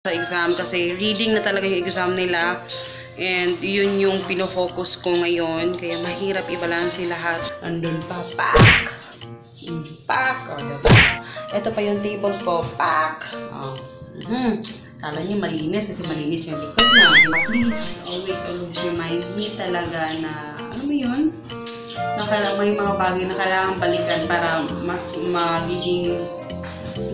sa exam kasi reading na talaga yung exam nila. And yun yung pinofocus ko ngayon. Kaya mahirap i-balance lahat. Andun pa, pak! Pak! O, diba? Ito pa yung table ko, pak! O. Kala niyo malinis kasi malinis yung likod na. Please, always remind me talaga na, ano mo yun? Na may mga bagay na kailangan balikan para mas magiging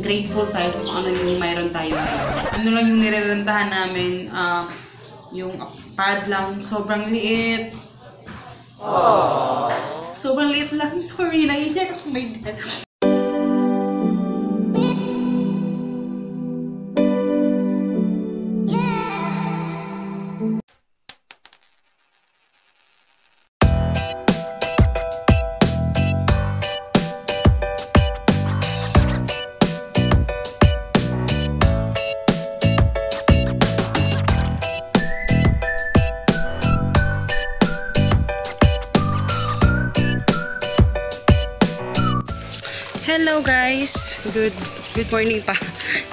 grateful tayo sa kung ano yung mayroon tayo. Ano lang yung nirerentahan namin, yung pad lang, sobrang liit. Aww. Sobrang liit lang. I'm sorry, naiiyak ako. My God. Hello guys, good morning pa.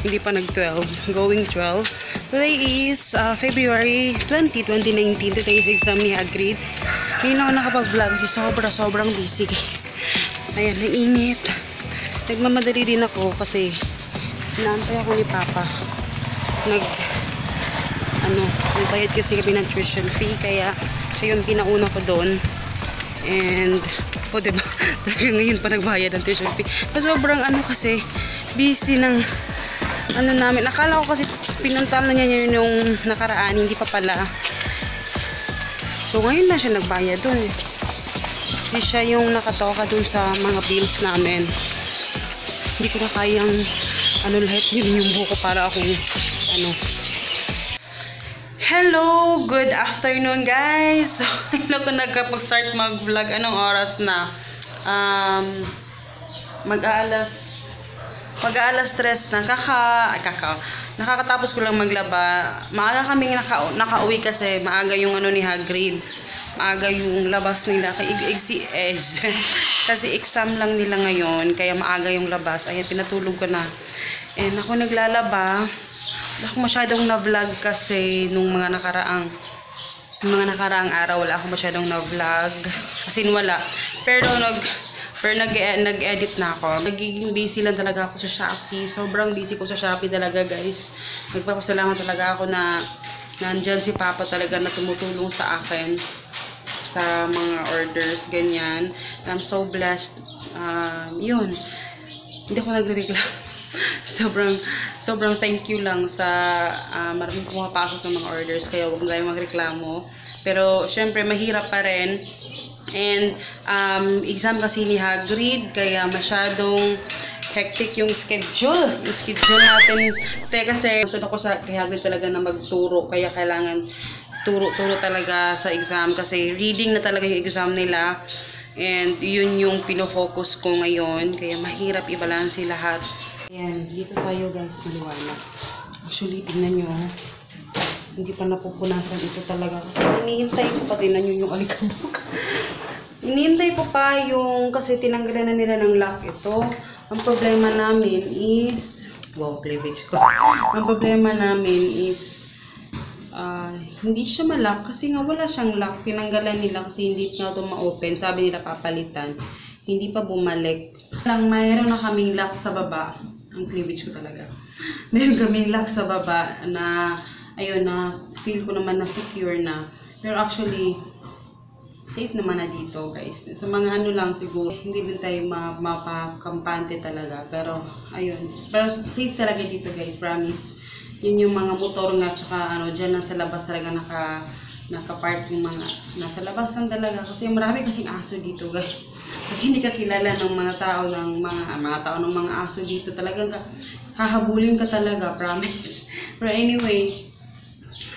Hindi pa nag-12, going 12. Today is February 20, 2019. Today is exam ni Hagrid. Ngayon ako nakapag-vlog kasi sobrang busy guys. Ayan, nainit. Nagmamadali din ako kasi inaantay ako ni Papa. Nagbayad kasi kami ng tuition fee kaya siya yung pinauna ko doon. And diba? Ngayon pa nagbayad ng tuition fee. So, sobrang kasi busy ng namin. Akala ko kasi pinuntahan na niya yung nakaraan, hindi pa pala. So ngayon na siya nagbayad dun. Hindi siya yung nakatoka dun sa mga bills namin. Hindi ko na kayang lahat yun yung buko para akong Hello! Good afternoon guys! So, hindi ko nagkapag-start mag-vlog. Anong oras na? Mag-aalas 3 na. Nakakatapos ko lang maglaba. Maaga kaming nakauwi kasi maaga yung ni Hagrid. Maaga yung labas nila. Kasi exam lang nila ngayon. Kaya maaga yung labas. Ayan, pinatulog ko na. And ako naglalaba. Wala akong masyadong na-vlog kasi nung mga nakaraang araw wala akong masyadong na-vlog. As in, wala. Pero nag-edit na ako. Nagiging busy lang talaga ako sa Shopee. Sobrang busy ko sa Shopee talaga guys. Nagpapasalamat talaga ako na nandyan si Papa talaga na tumutulong sa akin sa mga orders, ganyan. I'm so blessed. Yun. Hindi ako nagre-reklamo. Sobrang thank you lang sa maraming pumapasok ng mga orders, kaya huwag na tayong magreklamo. Pero syempre mahirap pa rin. And exam kasi ni Hagrid, kaya masyadong hectic yung schedule. Yung schedule natin. Kasi gusto ako kay Hagrid talaga na magturo, kaya kailangan turo talaga sa exam kasi reading na talaga yung exam nila. And yun yung pinofocus ko ngayon, kaya mahirap i-balance lahat. Ayan, dito tayo guys, maliwanag. Actually, tingnan nyo. Hindi pa napupunasan ito talaga. Kasi hinihintay ko pa, tingnan nyo yung alikabok. Hinihintay ko pa yung, kasi tinanggalan na nila ng lock ito. Ang problema namin is, wow, cleavage ko. Ang problema namin is, hindi siya ma-lock kasi nga wala siyang lock. Tinanggalan nila kasi hindi nga ito ma-open. Sabi nila papalitan. Hindi pa bumalik. Mayroon na kaming lock sa baba. Ang cleavage ko talaga. Meron kaming lock sa baba na, ayun na, feel ko naman na secure na. Pero actually, safe naman na dito guys. So mga lang siguro, hindi din tayo mapakampante talaga. Pero, ayun. Pero safe talaga dito guys, promise. Yun yung mga motor nga, tsaka dyan lang sa labas talaga nakapark yung mga nasa labas lang talaga. Kasi marami kasing aso dito guys. Pag hindi ka kilala ng mga tao ng mga aso dito, talagang hahabulin ka talaga, promise. Pero anyway,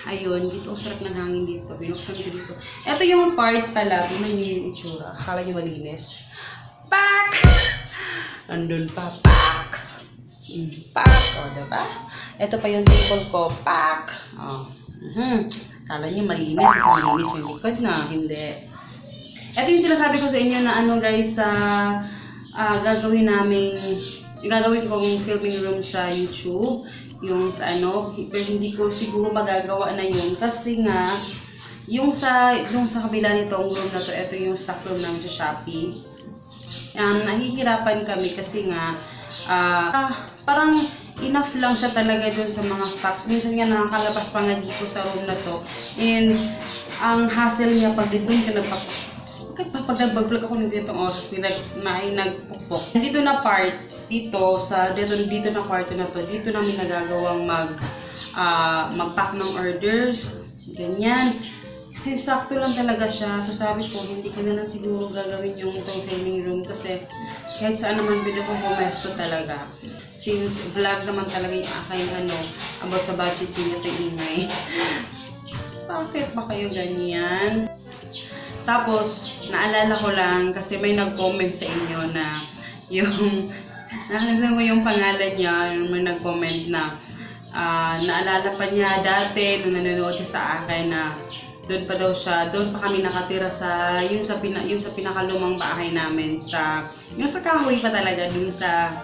ayun, dito ang sarap ng hangin dito. Binuksan ko dito. Ito yung part pala, tingnan niyo yung itsura. Akala niyo malinis. Pak! Andun pa, pak! Pak! O, diba? Ito pa yung table ko, pak! O. Kala niyo malinis kasi malinis yung likod na. Hindi. Ito yung sinasabi ko sa inyo na guys, gagawin kong filming room sa YouTube yung sa ano, pero hindi ko siguro magagawa na yun kasi nga yung sa kabila nitong room na to, ito yung stock room namin sa Shopee. Nahihirapan kami kasi nga parang enough lang siya talaga dun sa mga stocks. Minsan nga nakakalabas pa nga dito sa room na to. And ang hassle niya pag doon ka pag nag-vlog ako ng ganitong oras, nagpukpok. Dito na part, dito na kwarto na to, dito namin nagagawang mag-pack ng orders, ganyan. Kasi sakto lang talaga siya. So sabi ko, hindi ko na lang siguro gagawin yung itong filming room kasi kahit saan naman pwede kong pumesto talaga. Since vlog naman talaga yung aking about sa budgeting ito ingay. Bakit ba kayo ganyan? Tapos, naalala ko lang kasi may nag-comment sa inyo na nakalimutan ko yung pangalan niya, may nag-comment na naalala pa niya dati nung nanonood siya sa akin na doon pa kami nakatira sa pinakalumang bahay namin yung sa kahoy pa talaga dun sa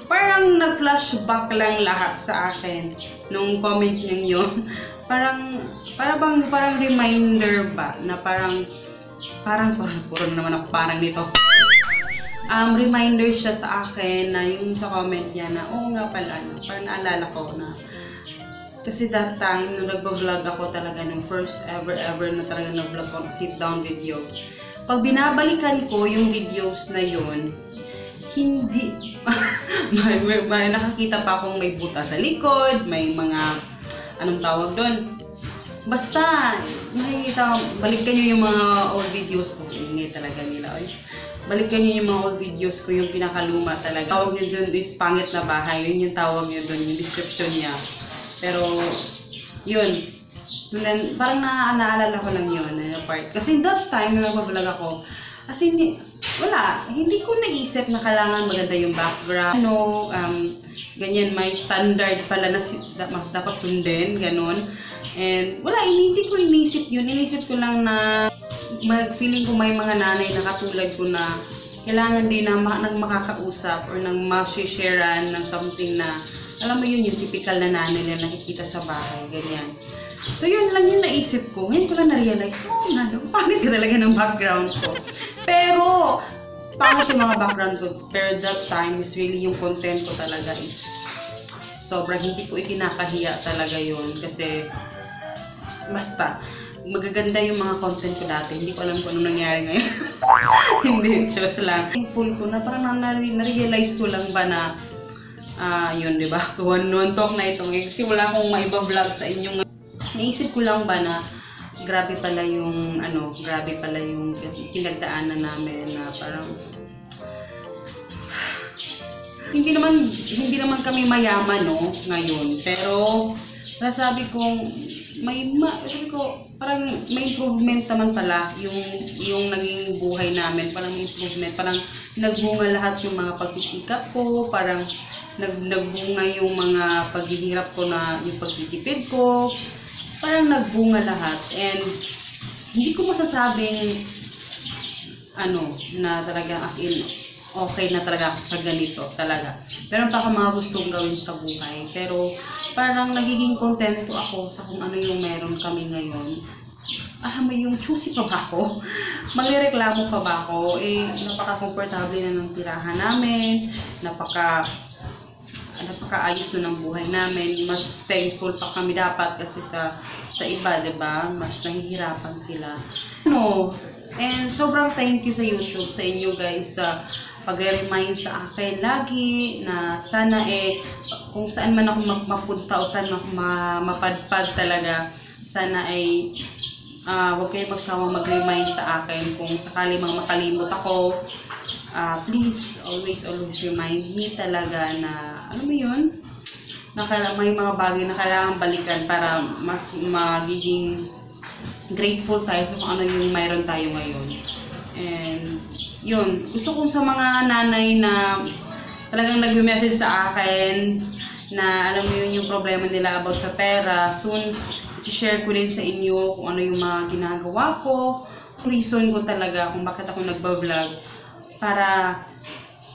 parang nag-flashback lang lahat sa akin nung comment niya yun. parang reminder ba na parang puro naman ako parang nito. Reminder siya sa akin na yung sa comment niya na oo nga pala, parang naalala ko na kasi that time nung nagba-vlog ako talaga ng first ever na talaga nag-vlog ko, sit down video. Pag binabalikan ko yung videos na yun, hindi may nakakita pa akong may buta sa likod, may mga anong tawag doon. Basta, nakikita, balikan nyo yung mga old videos ko. Ingay talaga nila. Balikan nyo yung mga old videos ko, yung pinakaluma talaga. Tawag nyo dun is pangit na bahay. Yun yung tawag nyo dun, yung description niya. Pero, yun. Then, parang naalala ko lang yun, part. Kasi that time, nung nagbablog ako, hindi ko naisip na kailangan maganda yung background. Ganyan, may standard pala na dapat sundin, ganon. And hindi ko inisip yun. Inisip ko lang na feeling ko may mga nanay na katulad ko na kailangan din na makakausap or nang ma-sharean ng something na alam mo yun, yung typical na nanay na nakikita sa bahay, ganyan. So yun lang yung naisip ko. Ngayon ko lang na-realize, pangit ka talaga ng background ko. Pero, pangit yung mga background ko. Pero that time is really yung content ko talaga is sobrang hindi ko ikinakahiya talaga yun. Kasi, basta, magaganda yung mga content ko dati. Hindi ko alam kung anong nangyari ngayon. Hindi, just lang. Full ko na parang na-realize ko lang ba na yun, diba? One talk na ito. Kasi wala akong maiba-vlog sa inyong naisip ko lang ba na grabe pala yung pinagdaanan namin na parang hindi naman kami mayaman ngayon, pero sabi ko parang may improvement naman pala yung naging buhay namin, parang may improvement, parang nagbunga lahat yung mga pagsisikap ko, parang nagbunga yung mga paghihirap ko na yung pagtitipid ko, parang nagbunga lahat. And hindi ko masasabing na talaga as in okay na talaga ako sa ganito talaga. Meron pa ako mga gustong gawin sa buhay, pero parang nagiging kontento ako sa kung ano yung meron kami ngayon. Alam mo yung choosy pa ba ako? Magrereklamo pa ba ako? Napaka-komportable na ng tirahan namin, napakaayos na ng buhay namin. Mas thankful pa kami dapat kasi sa iba, diba? Mas nahihirapan sila. And sobrang thank you sa YouTube, sa inyo guys, sa pag-remind sa akin lagi na sana kung saan man ako mapunta o saan ako mapadpad talaga, sana huwag kayong magsawang mag-remind sa akin kung sakali mang makalimot ako. Please, always remind me talaga na, alam mo yun, na may mga bagay na kailangan balikan para mas magiging grateful tayo sa kung ano yung mayroon tayo ngayon. And, yun, gusto kong sa mga nanay na talagang nag-message sa akin na alam mo yun yung problema nila about sa pera, soon, i-share ko din sa inyo kung ano yung mga ginagawa ko, reason ko talaga kung bakit ako nagba-vlog, para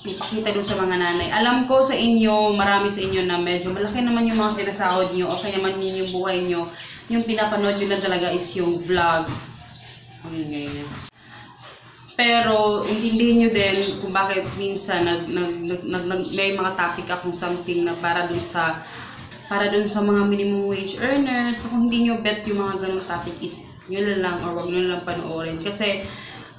ipakita dun sa mga nanay. Alam ko sa inyo, marami sa inyo na medyo malaki naman yung mga sinasahod nyo, okay naman yun yung buhay nyo. Yung pinapanood nyo lang talaga is yung vlog. Ganyan. Pero intindihin nyo din kung bakit minsan may mga topic akong something na para dun sa mga minimum wage earners. So, kung hindi nyo bet yung mga ganong topic is nyo lang or wag nyo lang panoorin. Kasi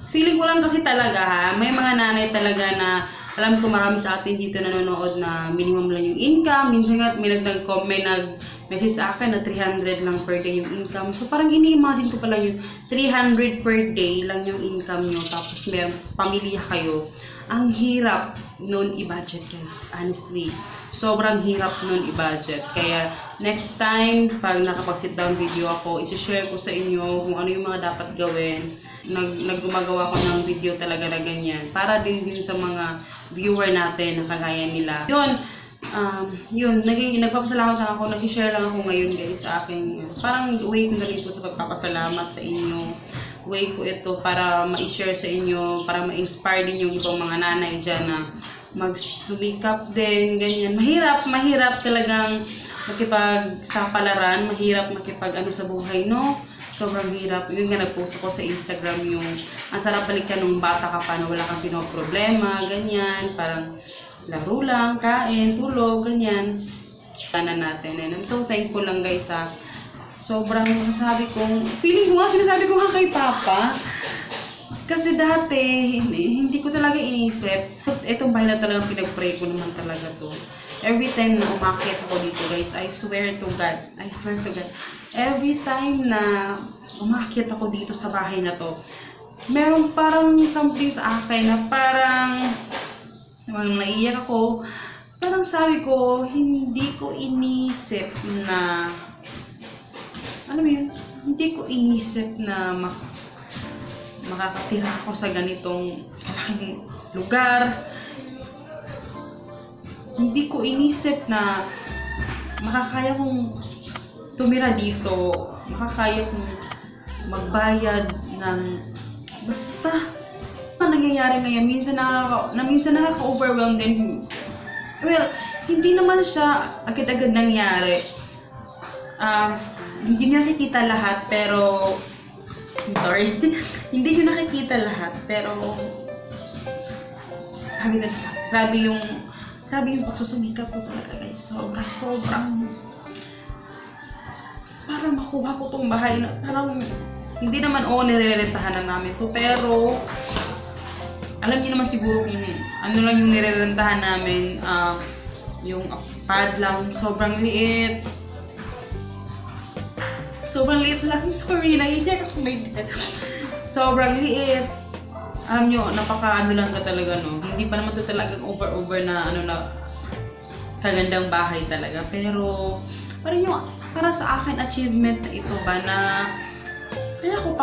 feeling ko lang kasi talaga may mga nanay talaga na alam ko marami sa atin dito nanonood na minimum lang yung income. Minsan nga may nag-message sa akin na 300 lang per day yung income. So parang ini-imagine ko pala yung 300 per day lang yung income nyo. Tapos may pamilya kayo. Ang hirap nun i-budget, guys. Honestly. Sobrang hirap nun i-budget. Kaya next time, pag nakapag-sit down video ako, isi-share ko sa inyo kung ano yung mga dapat gawin. Naggumagawa ko ng video talaga na ganyan. Para din sa mga viewer natin na kagaya nila. Yun, nagpapasalamat ako, nag-share lang ako ngayon guys sa aking, parang way ko na ito sa pagpapasalamat sa inyo. Way ko ito para ma-share sa inyo, para ma-inspire din yung ibang mga nanay dyan na magsumikap din, ganyan. Mahirap talagang makipagsapalaran, mahirap makipag-ano sa buhay, no? Sobrang hirap. Yun nga, nag-post ako sa Instagram yung ang sarap balikan nung bata ka pa na wala kang pinoproblema, ganyan. Parang laro lang, kain, tulog, ganyan. Tanan natin. And I'm so thankful lang guys sa sobrang masasabi kong, feeling ko nga, sinasabi ko nga kay Papa. Kasi dati, hindi ko talaga inisip. Itong bahay na talagang pinag-pray ko naman talaga to. Every time na umakyat ako dito guys, I swear to God, every time na umakyat ako dito sa bahay na to, meron parang something sa akin na parang naiiyak ako. Parang sabi ko, hindi ko inisip na, alam mo yun, hindi ko inisip na makakatira ako sa ganitong kalaking lugar. Hindi ko inisip na makakaya kong tumira dito, makakaya kong magbayad ng basta. Ano nangyayari ngayon? Minsan nakaka-overwhelm din. Well, hindi naman siya agad-agad nangyari. Hindi nyo nakikita lahat, pero I'm sorry. Hindi nyo nakikita lahat, pero grabe yung pagsusumikap ko talaga guys. Sobrang para makuha ko tong bahay na parang hindi naman nirerentahan na namin to, pero alam niyo naman siguro kung ano lang yung nirerentahan namin, yung pad lang, sobrang liit lang. I'm sorry, naiiyak ako, my God. Sobrang liit. Alam nyo, napaka-ano lang ka talaga, no? Hindi pa naman ito talagang over na, kagandang bahay talaga. Pero, parang yung, para sa akin, achievement na ito ba na, kaya ko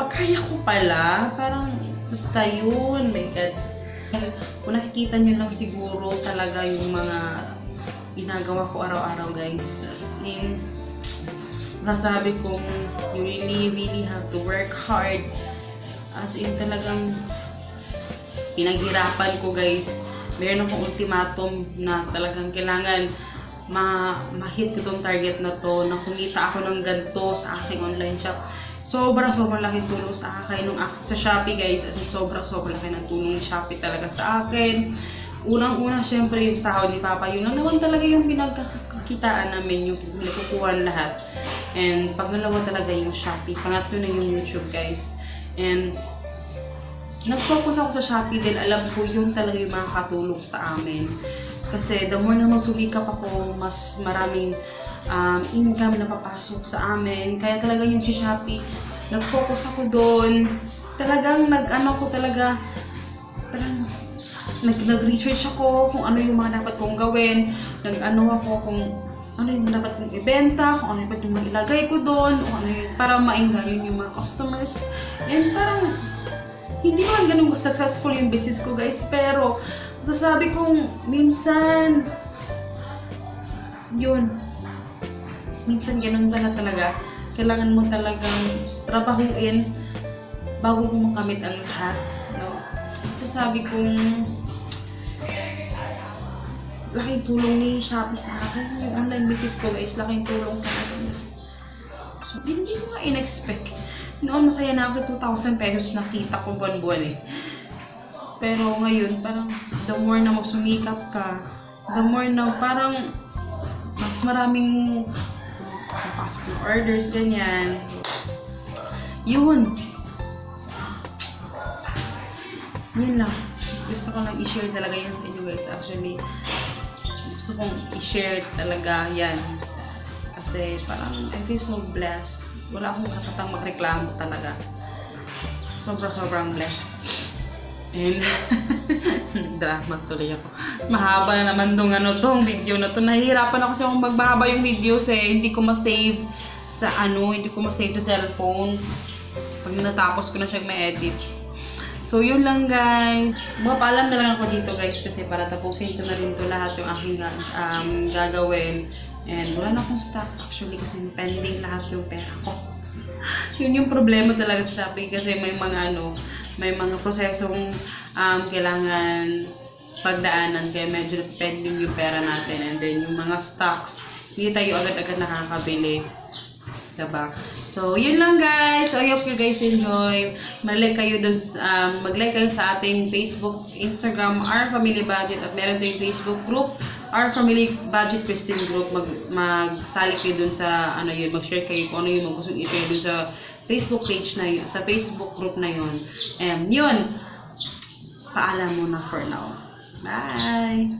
pala, parang, basta yun, my God. Kung nakikita nyo lang siguro talaga yung mga ginagawa ko araw-araw, guys. As in, masasabi kong, you really have to work hard. As in, talagang, pinaghirapan ko guys. Meron akong ultimatum na talagang kailangan ma-hit ko tong target na to, na kumita ako ng ganito sa aking online shop. Sobrang laking tulong sa akin sa Shopee guys. Kasi sobrang laki ng tulong ni Shopee talaga sa akin. Unang-una syempre yung sahod ni Papa. Yun lang naman talaga yung pinagkakitaan namin, yung nakukuhan lahat. And pangalawa talaga yung Shopee. Pangatlo na yung YouTube guys. And nag-focus ako sa Shopee din. Alam ko yun talaga yung makakatulong sa amin. Kasi the more na masumikap ako, mas maraming income na papasok sa amin. Kaya talaga yung si Shopee, nag-focus ako doon. Talagang nag-research ako kung ano yung mga dapat kong gawin. Nag-ano ako kung ano yung dapat kong ibenta, kung ano yung mailagay ko doon, kung ano yung para mainggan yung mga customers. And parang hindi naman ganun successful yung business ko guys, pero masasabi kong minsan ganun talaga. Kailangan mo talagang trabahuin bago mo makamit ang lahat. No? Masasabi kong laking tulong ni Shopee sa akin. Yung online business ko guys, laking tulong talaga niya. So, hindi ko nga in-expect. Noon, masaya na ako sa 2,000 pesos na kita ko buwan-buwan eh. Pero ngayon, parang the more na magsumikap ka, the more na parang mas maraming pasok ng orders, ganyan. Yun. Yun lang. Gusto ko lang i-share talaga yan sa inyo guys. Actually, gusto kong i-share talaga yan. Kasi parang I feel so blessed. Wala akong karapatang magreklamo talaga. Sobrang blessed. And drama tuloy ako. Mahaba na naman tong video na to. Nahihirapan ako kasi akong magbahaba yung videos eh. Hindi ko ma-save sa hindi ko ma-save sa cellphone. Pag natapos ko na siyang ma-edit. So, yun lang guys. Mapaalam na lang ako dito guys kasi para tapusin ko na rin to lahat yung aking gagawin. And wala na akong stocks actually kasi pending lahat yung pera ko. Yun yung problema talaga sa Shopee kasi may mga prosesong kailangan pagdaanan kaya medyo pending yung pera natin. And then yung mga stocks, hindi tayo agad-agad nakakabili. Diba? So, yun lang guys. So, I hope you guys enjoy. Mag-like kayo sa ating Facebook, Instagram, Our Family Budget. At meron tayong Facebook group, Our Family Budget Christine Group. Magsali kayo dun sa, mag-share kayo kung ano yung gusto i-share dun sa Facebook page na yun, sa Facebook group na yun. Yun. Paalam muna for now. Bye!